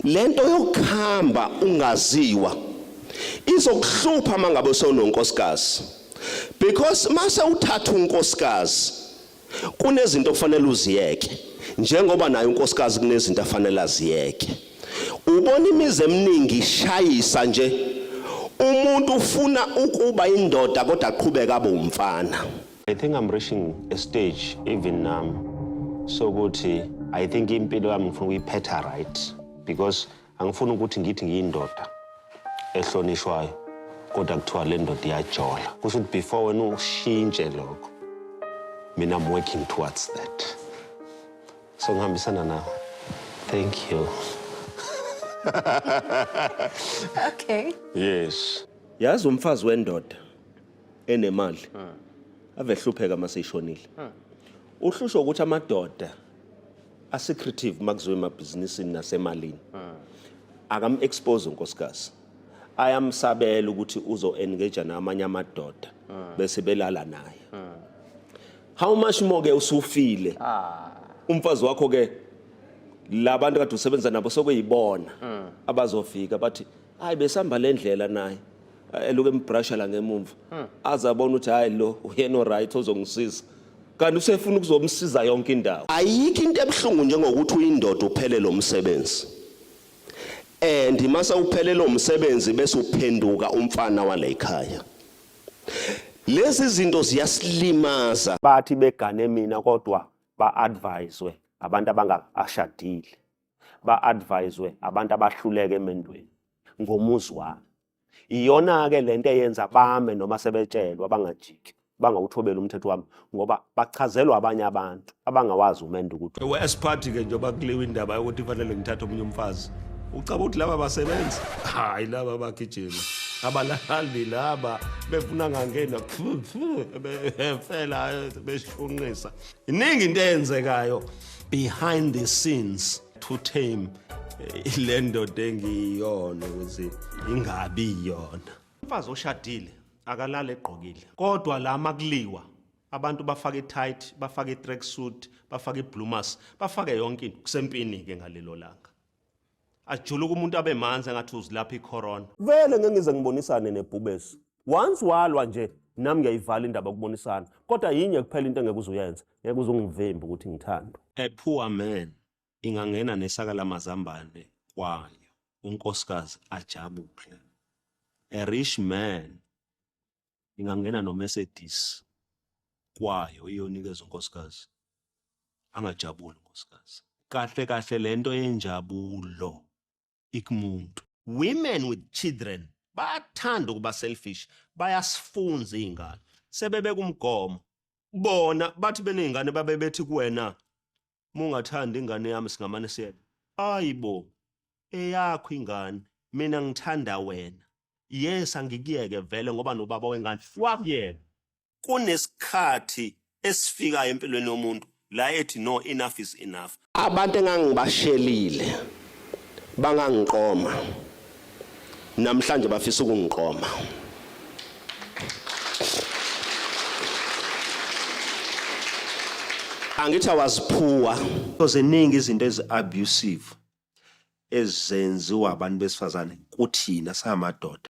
Lento yokuhamba ungaziwa izokuhlupha mangabe sewunonkosikazi, because mase uthatha unkosikazi kunezinto okufanele uziyeke, njengoba naye unkosikazi kunezinto afanele aziyeke. Ubona imizi eminingi ishayisa nje, umuntu ufuna ukuba indoda kodwa aqhubeka abe umfana. I think I'm reaching a stage even nami sokuthi I think impilo yami ngifuna ukuyiphetha right, because angifuni ukuthi ngithi ngiyindoda ehlonishwayo kodwa kuthiwa le ndoda iyajola. Kusho ukuthi before wena ushintshe lokho, mina I'm working towards that. So ngihambisana nawe. Thank you. Okay. Yes. Yazi umfazi wendoda enemali ave hlupheka mase ishonile. Uhlushwa ukuthi amadoda a-secretive makuziwe emabhizinisini nasemalini. Akam-expose unkosikazi. Ayamsabela ukuthi uzo-engage namanye amadoda bese belala naye. How much more ke usufile? Umfazi wakho ke labantu kade usebenza nabo sokuyibona abazofika bathi hayi besihamba le ndlela naye, eluke embrasha la ngemumva, aze abone ukuthi hayi lo uyena oright ozongisiza, kanti usefuna ukuzomsiza yonke indawo. Ayikho into ebuhlungu njengokuthi uyindoda uphelele umsebenzi, and mase uphelele umsebenzi bese uphenduka umfana wale ekhaya. Lezi zinto ziyasilimaza. Bathi begane mina kodwa ba-adviswe abantu abangashadile, ba-adviswe abantu abahluleka emendweni ngomuzi wami. Iyona-ke lento eyenza bame noma sebetshelwa bangajiki, bangawuthobeli umthetho wami, ngoba bachazelwa abanye abantu abangawazi umendo ukuthi Esiphathi-ke njengoba kuliwa indaba yokuthi fanele ngithathe omunye umfazi, ucaba ukuthi laba basebenzi, hayi laba bagijima abalali laba befuna ngangena befela beshunqisa. Iningi into eyenzekayo behind the scenes to tame le ndoda engiyona ukuthi ingabi yona. Umfazi oshadile akalali egqokile, kodwa la makuliwa abantu bafake i-tight, bafake i-track suit, bafake i-bloomers, bafake yonke into. Kusempini-ke ngalelo langa, ajuluka umuntu abe manzi engathi uzilapha i-corona. Vele ngeke ngize ngibonisane nebhubesi. Once walwa nje nami ngiyayivala indaba yokubonisana, kodwa yinye kuphela into engeke uze uyenze, ngeke uze ungivimbe ukuthi ngithandwe. A poor man ingangena nesaka lamazambane kwayo, unkosikazi ajabule. A rich man ingangena no Mercedes kwayo iyonikeza unkosikazi, angajabuli unkosikazi. Kahle kahle lento yenjabulo ikumuntu. Women with children bayathanda ukuba selfish, bayasifunza izingane. Sebebeka umgomo. Bona bathi benezingane babe bethi kuwena mungathanda ingane yami singamane siye. Ayibo, eyakho ingane, mina ngithanda wena. Yes, angikuyeke vele ngoba nobaba wengane wakuyeka. Kunesikhathi esifikayo empilweni yomuntu la ethi no, enough is enough. Abantu engangibashelile bangangiqoma, namhlanje bafisa ukungiqoma. Angithi I was poor. Ziningi izinto ezi-abusive ezenziwa abantu besifazane kuthina samadoda.